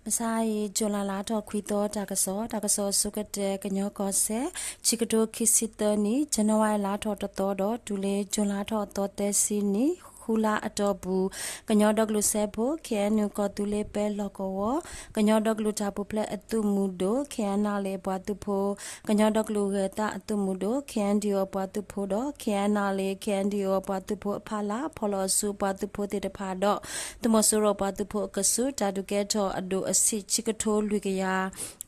မဆါအံၤ ကၠူၤလါလါထီၣ်ခွံသီ တၢ်ကစီၣ်, တၢ်ကစီၣ်အဆိကတၢၢ် ကညီကီၢ်စဲၣ်, ခံကထိခံဆံသၢနံၣ်, ကၠနဝါအ့လါထီၣ်တသီဒီး တုၤလၢ ကၠူၤလါထီၣ်သီသၢဆံနံၣ် ဃုလါအတီၢ်ပူၤ, ကညီဒီကလုာ်စၢဖှိၣ် ခ့ၣ်အဲၣ်ယူၣ် ကီၢ်သူလ့ၤပၢလီၢ်ကဝီၤ, ကညီဒီကလုာ်တၢ်ပူၤဖျဲးအသုးမုၢ်ဒိၣ် ခ့ၣ်အဲၣ်ယူၣ် အပှၤသုးဖိ, ကညီဒီကလုာ်ဂဲၤသးအသုးမုၢ်ဒိၣ် ခ့ၣ်အဲၣ်ယူၣ် အပှၤသုးဖိဒီး ခ့ၣ်အဲၣ်ယူၣ် ခ့ၣ်အဲၣ်ယူၣ် အပှၤသုးဖိအဖီလာ် ဖီၣ်လီၤအစုအပှၤသုးဖိသ့ၣ်တဖၣ်ဒီး သုးမီၤစိရိၤအပှၤသုးဖိအကဆူး တၢ်ဒုးကဲထီၣ်အဒိၣ်အဆံး ခံကထိလွံၢ်ကယၤ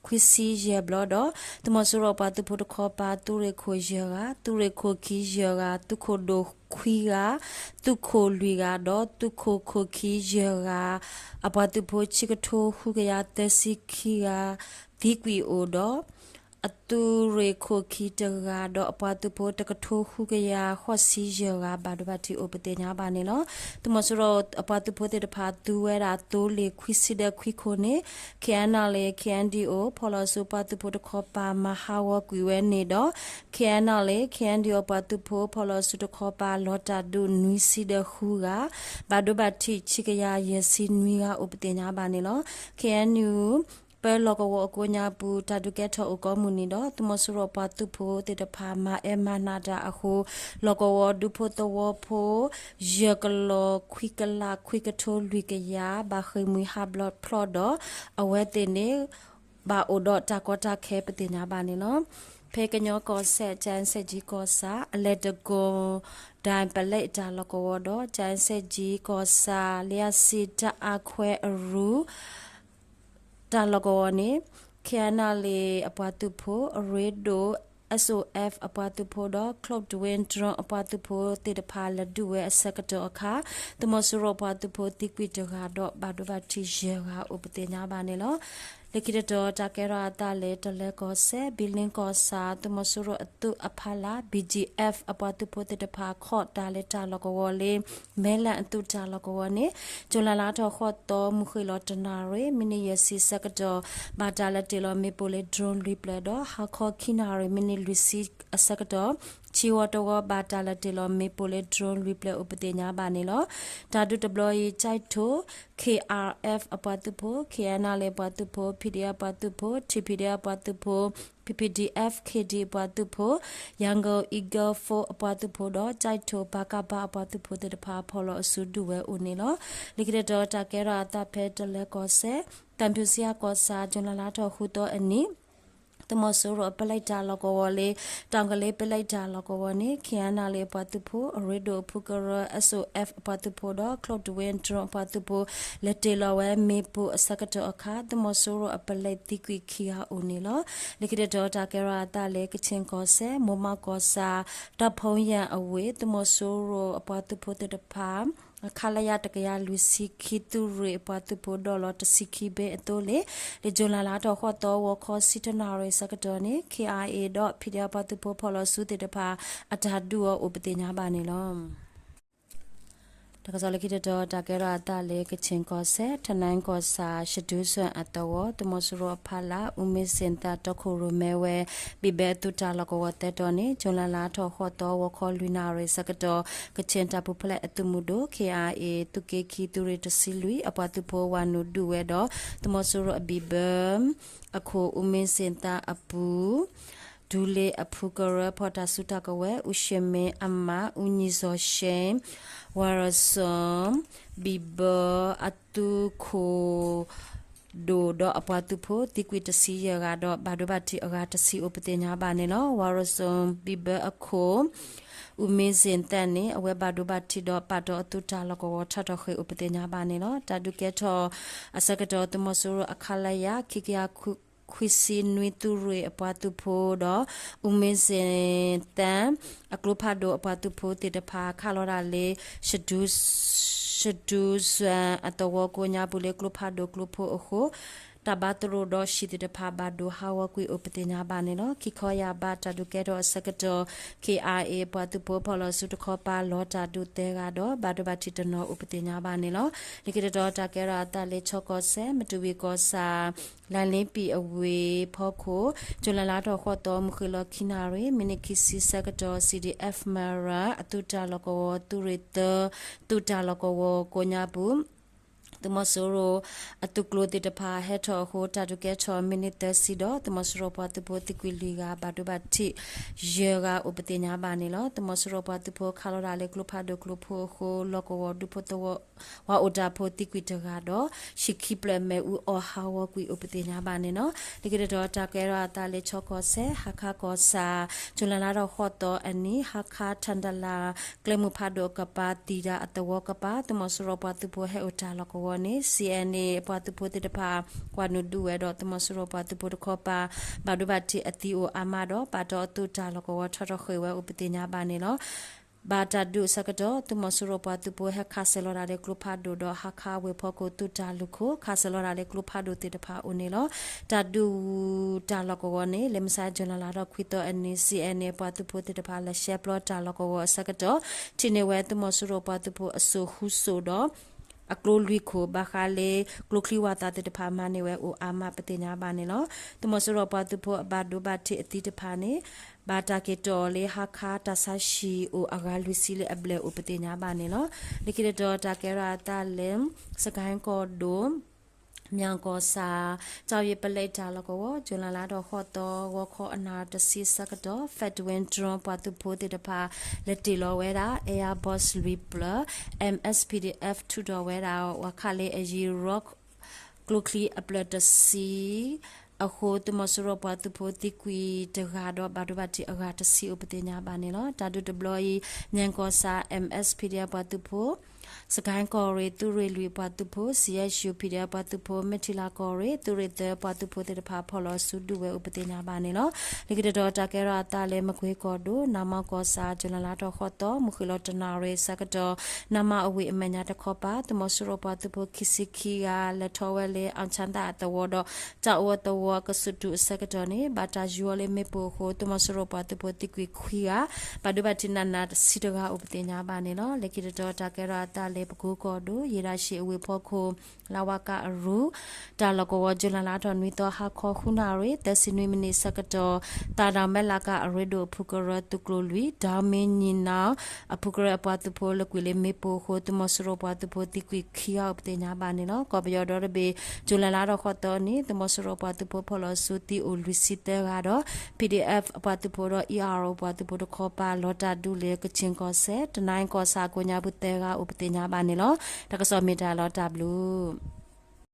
ခွံဆံယဲၢ်ဘျီဒီး သုးမီၤစိရိၤအပှၤသုးဖိတခီပၤ သုးရ့ၣ်ခိၣ်ယဲၢ်ဂၤ, သုးရ့ၣ်ခိၣ်ခံယဲၢ်ဂၤ, သုးခိၣ်ဒိၣ်ခွံဂၤ, သုးခိၣ်လွံၢ်ဂၤဒီး သုးခိၣ်ခိၣ်ခံယဲၢ်ဂၤ, အပှၤသုးဖိ ခံကထိဃုကယၤသၢဆံခံဂၤ သံကွံာ်အိၣ်ဒီး အသုးရ့ၣ်ခိၣ်ခံတဂၤဒီး အပှၤသုးဖိ တကထိဃုကယၤဃိးဆံယဲၢ်ဂၤ ဘၣ်ဒိဘၣ်ထံးအိၣ်ပသ့ၣ်ညါဘၣ်န့ၣ်လီၤ. သုးမီၤစိရိၤအပှၤသုးဖိသ့ၣ်တဖၣ် သူဝဲဒၣ်သိလ့ၣ်ခွံဆံဒီးခွံခိၣ်န့ၣ် ခ့ၣ်အဲၣ်ယူၣ် ခ့ၣ်အဲၣ်ယူၣ် ဖီၣ်လီၤအစုပှၤသုးဖိတခီပၤ မၤဟးဂီၤကွံာ်ဝဲန့ၣ်ဒီး ခ့ၣ်အဲၣ်ယူၣ် ခ့ၣ်အဲၣ်ယူၣ် အပှၤသုးဖိ ဖီၣ်လီၤအစုတခီပၤ လီၤတၢ်ဒုးနွံဆံဒီးဃုဂၤ ဘၣ်ဒိဘၣ်ထံး ခံကယၤယဲၢ်ဆံနွံဂၤ အိၣ်ပသ့ၣ်ညါဘၣ်န့ၣ်လီၤ. ခ့ၣ်အဲၣ်ယူၣ် ပၢလီၢ်ကဝီၤအကိးညါပူၤ တၢ်ဒုးကဲထီၣ်အိၣ်ကိးမုၢ်နံၤဒီး သုးမီၤစိရိၤအပှၤသုးဖိသ့ၣ်တဖၣ် မၤအဲၣ်မၤနးတၢ်အဃိ လီၢ်ကဝီၤဒူဖိသဝီဖိ ယဲၢ်ကလီၤခွံကလး ခွံကထိလွံၢ်ကယၤ ဘၣ်ဃ့ၢ်မှံဟးဖျိးဒီး အဝဲသ့ၣ်န့ၣ် ဘၣ်အိၣ်ဒီးတၢ်ကီတၢ်ခဲပသ့ၣ်ညါဘၣ်န့ၣ်လီၤ. ဖဲကညီကီၢ်စဲၣ် ကၠၣ်စဲၣ်ကၠံကီၢ်ဆၣ် အလဲၤတကိၢ် ဒၣ်ပလဲအတၢ်လီၢ်ကဝီၤဒီး ကၠၣ်စဲၣ်ကၠံကီၢ်ဆၣ် လံာ်အစံးတၢ်အါခွဲးအရူ တၢ်လီၢ်ကဝီၤန့ၣ် ခ့ၣ်အဲၣ်ယူၣ် အပှၤသုးဖိ အရ့ဒိၣ် SOF အပှၤသုးဖိဒီး Cloak Twin Drone အပှၤသုးဖိသ့ၣ်တဖၣ် လဲၤဒုးဝဲအဆၢကတီၢ်အခါ သုးမီၤစိရိၤအပှၤသုးဖိသံကွံာ်တဂၤဒီး ဘၣ်ဒိဘၣ်ထံးယဲၢ်ဂၤအိၣ်ပသ့ၣ်ညါဘၣ်န့ၣ်လီၤ. လၢခံတတီၤ တၢ်ကဲထီၣ်အသးလၢ တလၢကီၢ်စဲၣ် ဘံလ့ကီၢ်ဆၣ် သုးမီၤစိရိၤအသုးအဖီလာ် BGF အပှၤသုးဖိသ့ၣ်တဖၣ် ခီၣ်တၢ်လၢတၢ်လီၢ်ကဝီၤလၢ မဲလၣ်အသုးတၢ်လီၢ်ကဝီၤန့ၣ် ကၠူၤလါလါထီၣ်ဃိးသီ မုၢ်ဃ့ၢ်လီၤတနၣ်ရံၣ် မံးနံးယဲၢ်ဆံဆၢကတီၢ် ဘၣ်တၢ်လဲၤတ့ၢ်လီၤမ့ၣ်ပိၢ်လၢ drone လွံၢ်ပျဲၢ်ဒီး ဟါခီခံနၣ်ရံၣ် မံးနံးလွံၢ်ဆံအဆၢကတီၢ် ခံဝီတဝီ ဘၣ်တၢ်လဲၤတ့ၢ်လီၤမ့ၣ်ပိၢ်လၢ drone လွံၢ်ပျဲၢ်အိၣ်ပသ့ၣ်ညါဘၣ်န့ၣ်လီၤ. တၢ်ဒုးတဘျီအံၤ ကၠဲးထိၣ် KRF အပှၤသုးဖိ, ခ့ၣ်အဲၣ်ယူၣ် အပှၤသုးဖိ, PDF အပှၤသုးဖိ, TPDF အပှၤသုးဖိ, PPDF-KD အပှၤသုးဖိ, Yangon Eagle Force အပှၤသုးဖိဒီး ကၠဲးထိၣ် ပကဖ အပှၤသုးဖိသ့ၣ်တဖၣ် ဖီၣ်လီၤအစုဒုးဝဲအိၣ်န့ၣ်လီၤ. လၢခံတတီၤ တၢ်ကဲထီၣ်အသးဖဲတလၢကီၢ်စဲၣ် သံဖြူဇရပ်ကီၢ်ဆၣ် ကၠူၤလါလါထီၣ်ဃုသီအနံၤ သုးမီၤစိရိၤအပလဲတၢ်လီၢ်ကဝီၤလၢ တၢ်ကလ့ပလဲတၢ်လီၢ်ကဝီၤန့ၣ် ခ့ၣ်အဲၣ်ယူၣ် အပှၤသုးဖိ, အရ့ဒိၣ်အဖုကရၢ SOF အပှၤသုးဖိဒီး Cloak Twin Drone အပှၤသုးဖိ လဲၤတ့ၢ်လီၤဝဲမ့ၣ်ပိၢ်အဆၢကတီၢ်အခါ သုးမီၤစိရိၤအပလဲသံကွံာ်ခံဂၤအိၣ်န့ၣ်လီၤ. လၢခံတတီၤ တၢ်ကဲထီၣ်အသးလၢ ကခ့ၣ်ကီၢ်စဲၣ် မိၢ်မးကီၢ်ဆၣ် တၢ်ဖီယၣ်အဝ့ၢ် သုးမီၤစိရိၤအပှၤသုးဖိသ့ၣ်တဖၣ် ခလရ တကယၤလွံၢ်ဆံခံ သုးရ့ၣ်အပှၤသုးဖိ ဒိးလီၤတဆံခံဘ့ၣ်အသိလ့ၣ် လၢကၠူၤလါလါထီၣ်ဃိးသီ ဂီၤခီဆံတနၣ်ရံၣ်ဆၢကတီၢ်န့ၣ် ခ့ၣ်အဲၣ်ယူၣ် ဒီး PDF အပှၤသုးဖိဖီၣ်လီၤစုသ့ၣ်တဖၣ် အတၢ်ဒုးအီၤအိၣ်ပသ့ၣ်ညါဘၣ်န့ၣ်လီၤ. တၢ်ကစီၣ်လၢခံတတီၤ တၢ်ကဲထီၣ်အသးလၢ ကခ့ၣ်ကီၢ်စဲၣ် ထနၢၣ်ကီၢ်ဆၣ် ရှဒူစွဲၣ်အသဝီ သုးမီၤစိရိၤအဖီလာ် အူမ့ၢ်စ့ၣ်သၣ် တီခိၣ်ရိၣ်မဲဝဲ ဘံၣ်ဘၢအသုးတၢ်လီၢ်ကဝီၤသၢတီၤန့ၣ် ကၠူၤလါလါထီၣ်ဃိးသီ ဂီၤခီလွံၢ်နၣ်ရံၣ်ဆၢကတီၢ် ကခ့ၣ်တၢ်ပူၤဖျဲးအသုးမုၢ်ဒိၣ် ခ့ၣ်အဲၣ်ယူၣ် သုးက့ခံ သုးရ့ၣ်တဆံလွံၢ် အပှၤသုးဖိဝးနုာ်ဒုးဝဲဒီး သုးမီၤစိရိၤအဘံၣ်ဘၢ အခိၣ် အူမ့ၢ်စ့ၣ်သၣ်အပူၤ ဒူလ့အဖုကရၢ ဖီၣ်တၢ်စုတၢ်ကဝဲၤ အူၡ့မ့ၣ်အမး အူညီၣ်စီၤၡ့ ဝၤရၣ်စီၣ် ဘံၣ်ဘၢအသုးခိၣ် ဒိၣ်ဒီးအပှၤသုးဖိ သံကွံာ်တဆံယဲၢ်ဂၤဒီး ဘၣ်ဒိဘၣ်ထံးအဂၤတဆံအိၣ်ပသ့ၣ်ညါဘၣ်န့ၣ်လီၤ. ဝၤရၣ်စီၣ် ဘံၣ်ဘၢအခိၣ် အူမ့ၢ်စ့ၣ်သၣ်န့ၣ် အဝဲဘၣ်ဒိဘၣ်ထံးဒီး ပာ်တီၢ်အသုးတၢ်လီၢ်ကဝီၤထီၣ်ထီၣ်ဃ့ၢ်အိၣ်ပသ့ၣ်ညါဘၣ်န့ၣ်လီၤ. တၢ်ဒုးကဲထီၣ်အဆၢကတီၢ် သုးမီၤစိရိၤအ ခလရ ခံကယၤခွံဆံနွံ သုးရ့ၣ်အပှၤသုးဖိဒီး အူမ့ၢ်စ့ၣ်သၣ် အကျိဖးဒိၣ်အပှၤသုးဖိသ့ၣ်တဖၣ် ခးလီၤတၢ်လၢ ရှဒူစွဲၣ်အသဝီကိးညါပူၤလၢ ကျိဖးဒိၣ်ကျိဖိအဃိ တၢ်ဘါသရိာ်ဒီးဟံၣ်သ့ၣ်တဖၣ် ဘၣ်ဒိဟးဂီၤကွံာ်အိၣ်ပသ့ၣ်ညါဘၣ်န့ၣ်လီၤ. ခံခီယၢ်ဘး တၢ်ဒုးကဲထီၣ်အဆၢကတီၢ် ခ့ၣ်အဲၣ်ယူၣ် အပှၤသုးဖိဖီၣ်လီၤစုတခီပၤ လီၤတၢ်ဒုးသၢဂၤဒီး ဘၣ်ဒိဘၣ်ထံးတနီၤအိၣ်ပသ့ၣ်ညါဘၣ်န့ၣ်လီၤ. လၢခံတတီၤ တၢ်ကဲထီၣ်အသးလၢ ခၠီကီၢ်စဲၣ် မတူၢ်ဝံၤကီၢ်ဆၣ် လါလ့ပံၣ်အဝ့ၢ်ဖီခိၣ် ကၠူၤလါလါထီၣ်ဃိးသီ မုၢ်ဃ့ၢ်လီၤခံနၣ်ရံၣ် မံးနံးခံဆံဆၢကတီၢ် CDF မရၢ အသုးတၢ်လီၢ်ကဝီၤ သုးရ့ၣ်သၢ သုးတၢ်လီၢ်ကဝီၤကိးညါပူၤ သုးမီၤစိရိၤအသုးကျိၤသ့ၣ်တဖၣ်ဟဲထီၣ်အဃိ တၢ်ဒုးကဲထီၣ်မံးနံးသၢဆံဒီး သုးမီၤစိရိၤပှၤသုးဖိသံကွံာ်လွံၢ်ဂၤ ဘၣ်ဒိဘၣ်ထံးယဲၢ်ဂၤအိၣ်ပသ့ၣ်ညါဘၣ်န့ၣ်လီၤ. သုးမီၤစိရိၤပှၤသုးဖိခးလီၤတၢ်လၢကျိဖးဒိၣ်ကျိဖိအဃိ လီၢ်ကဝီၤဒူဖိသဝီ ပှၤအိၣ်တၢ်ဖိသံကွံာ်တဂၤဒီး ဟံၣ်ခံဖျၢၣ်မ့ၣ်အူအီၣ်ဟးဂီၤကွံာ်အိၣ်ပသ့ၣ်ညါဘၣ်န့ၣ်လီၤ. လၢခံတတီၤတၢ်ကဲထီၣ်အသးလၢ ခၠီကီၢ်စဲၣ် ဟါခါကီၢ်ဆၣ် ကၠူၤလဲလါထီၣ်ဃိးသီအနံၤ ဟါခါ ထၣ်ဒလၣ် ကျဲမုၢ်ဖးဒိၣ်အကပၤသံတၢ်အသဝီကပၤ သုးမီၤစိရိၤပှၤသုးဖိဟဲအိၣ်တၢ်လီၢ်ကဝီၤန့ၣ် စံၣ်အဲၣ်န့ၣ် အပှၤသုးဖိသ့ၣ်တဖၣ် ကွၢ်နုာ်ဒုးဝဲဒီး သုးမီၤစိရိၤပှၤသုးဖိတခီပၤ ဘၣ်ဒိဘၣ်ထံးအသံအိၣ်အါမးဒီး ပာ်တီအသုးတၢ်လီၢ်ကဝီၤထီထီၣ်ဃ့ၢ်ဝဲအိၣ်ပသ့ၣ်ညါဘၣ်န့ၣ်လီၤ. ဘၣ်တၢ်ဒုးအဆၢကတီၢ် သုးမီၤစိရိၤပှၤသုးဖိဟဲခးဆဲးလီၤတၢ်လၢကျိဖးဒိၣ်ဒီး ဟါခါဝ့ၢ်ဖီခိၣ်သုးတၢ်လုၢ်ခိၣ် ခးဆဲးလီၤတၢ်လၢကျိဖးဒိၣ်သ့ၣ်တဖၣ်အိၣ်န့ၣ်လီၤ. တၢ်ဒုးတၢ်လီၢ်ကဝီၤန့ၣ် လၢမုၢ်ဆါ ကၠူၤလဲလါထီၣ်ခွံသီအနံၤ စံၣ်အဲၣ်န့ၣ် အပှၤသုးဖိသ့ၣ်တဖၣ် လဲၤရှဲပျီတၢ်လီၢ်ကဝီၤအဆၢကတီၢ် ထံၣ်န့ၢ်ဝဲသုးမီၤစိရိၤပှၤသုးဖိအစိၣ်ဃုစိၣ်ဒီး အကျိလွံၢ်ခိၣ် ဘၣ်ဃးလၢကျိချံဝၣ်သၣ်သ့ၣ်တဖၣ်မၤန့ၢ်ဝဲအိၣ်အါမးပသ့ၣ်ညါဘၣ်န့ၣ်လီၤ. သုးမီၤစိရိၤပှၤသုးဖိအဘၣ်ဒိဘၣ်ထံးအသံတဖၣ်န့ၣ် ဘၣ်တၢ်က့ၤတီၢ်လၢဟါခါတၢ်ဆါဟံၣ်အိၣ်အဂၤလွံၢ်ဆံလၢအဘျဲၣ်အိၣ်ပသ့ၣ်ညါဘၣ်န့ၣ်လီၤ. လၢခံတတီၤတၢ်ကဲထီၣ်အသးလၢ စကဲၣ်ကီၢ်ဒိၣ် မၠဲၣ်ကီၢ်ဆၣ် ကၠီယ့ပလဲတၢ်လီၢ်ကဝီၤ ကၠူၤလဲလါထီၣ်ဃိးသီ ဂီၤခီအနၣ်တဆံဆၢကတီၢ် Fedwin drone ပှၤသုးဖိသ့ၣ်တဖၣ် လဲၤတ့ၢ်လီၤဝဲဒၣ် Airbus လွံၢ်ဖျၢၣ် M S P D F ထုးထီၣ်ဝဲဒၣ် ဝၤခးလ့အယံၤ Rock ကျိချံအဖျၢၣ်တဆံ အဃိ သုးမီၤစိရိၤပှၤသုးဖိသံကွံာ်တဂၤဒီး ဘၣ်ဒိဘၣ်ထံးအဂၤတဆံအိၣ်ပသ့ၣ်ညါဘၣ်န့ၣ်လီၤ. တၢ်ဒုးတဘျီအံၤ မၠဲၣ်ကီၢ်ဆၣ် M S P D F ပှၤသုးဖိ စကဲၣ်ကီၢ်ရ့ၣ်သုးရ့ၣ်လွံၢ်ပှၤသုးဖိ C S U P D F ပှၤသုးဖိ မဲၣ်ထံလါကီၢ်ရ့ၣ် သုးရ့ၣ်သၢပှၤသုးဖိသ့ၣ်တဖၣ် ဖီၣ်လီၤစုဒုးဝဲအိၣ်ပသ့ၣ်ညါဘၣ်န့ၣ်လီၤ. လၢခံတတီၤတၢ်ကဲထီၣ်အသးလၢ မကွ့ကီၢ်ဒိၣ် နမ့ၢ်ကီၢ်ဆၣ် ကၠူၤလဲလါထီၣ်ဃိးသီ မုၢ်ဃ့ၢ်လီၤတနၣ်ရံၣ်ဆၢကတီၢ် နမ့ၢ်အဝ့ၢ်အမဲာ်ညါတခီပၤ သုးမီၤစိရိၤပှၤသုးဖိခံဆံခံဂၤ လဲၤထီၣ်ဝဲလၢ အီၣ်ဆၣ်သၣ်အသဝီဒီး တၢ်အိၣ်အသဝီအကဆူးတူာ်အဆၢကတီၢ်န့ၣ် ဘၣ်တၢ်ယူၤအီၤလၢမ့ၣ်ပိၢ်အဃိ သုးမီၤစိရိၤပှၤသုးဖိသံကွံာ်ခွံဂၤ ဘၣ်ဒိဘၣ်ထံးနးနးတဆံတဂၤအိၣ်ပသ့ၣ်ညါဘၣ်န့ၣ်လီၤ. လၢခံတတီၤတၢ်ကဲထီၣ်အသးလၢ ပကိကီၢ်ဒိၣ် ယ့ၣ်ဒၣ်ရှ့အဝ့ၢ်ဖီခိၣ် လါဝါကၣ်အရူ တၢ်လီၢ်ကဝီၤ ကၠူၤလဲလါထီၣ်နွံသီ ဟါခီဃုနၣ်ရံၣ် သၢဆံနွံမံးနံးဆၢကတီၢ် သးဒီးမဲၣ်လးကၣ်အရ့ဒိၣ်အဖုကရၢသုးကျိၤလွံၢ် ဒီမ့ၣ်ညံၣ်နီၣ် အဖုကရၢအပှၤသုးဖိလၢကွံာ်လၢမ့ၣ်ပိၢ်အဃိ သုးမီၤစိရိၤပှၤသုးဖိသံကွံာ်ခံဂၤအိၣ်ပသ့ၣ်ညါဘၣ်န့ၣ်လီၤ. ကီၢ်ပယီၤဒီတဘ့ၣ် ကၠူၤလဲလါထီၣ်ဃိးသီန့ၣ် သုးမီၤစိရိၤပှၤသုးဖိဖီၣ်လီၤစုသံအိၣ်လွံၢ်ဆံသၢဂၤဒီး P D F အပှၤသုးဖိဒီး E R O ပှၤသုးဖိတခီပၤ လီၤတၢ်ဒုးလၢကခ့ၣ်ကီၢ်စဲၣ် တနါအ့ကီၢ်ဆၣ်အကိးညါပူၤသၢဂၤအိၣ်ပသ့ၣ်ညါဘၣ်န့ၣ်လီၤ. တၢ်ကစီၣ်မ့ၢ်တၢ်လီၤတၢ်ဘျုး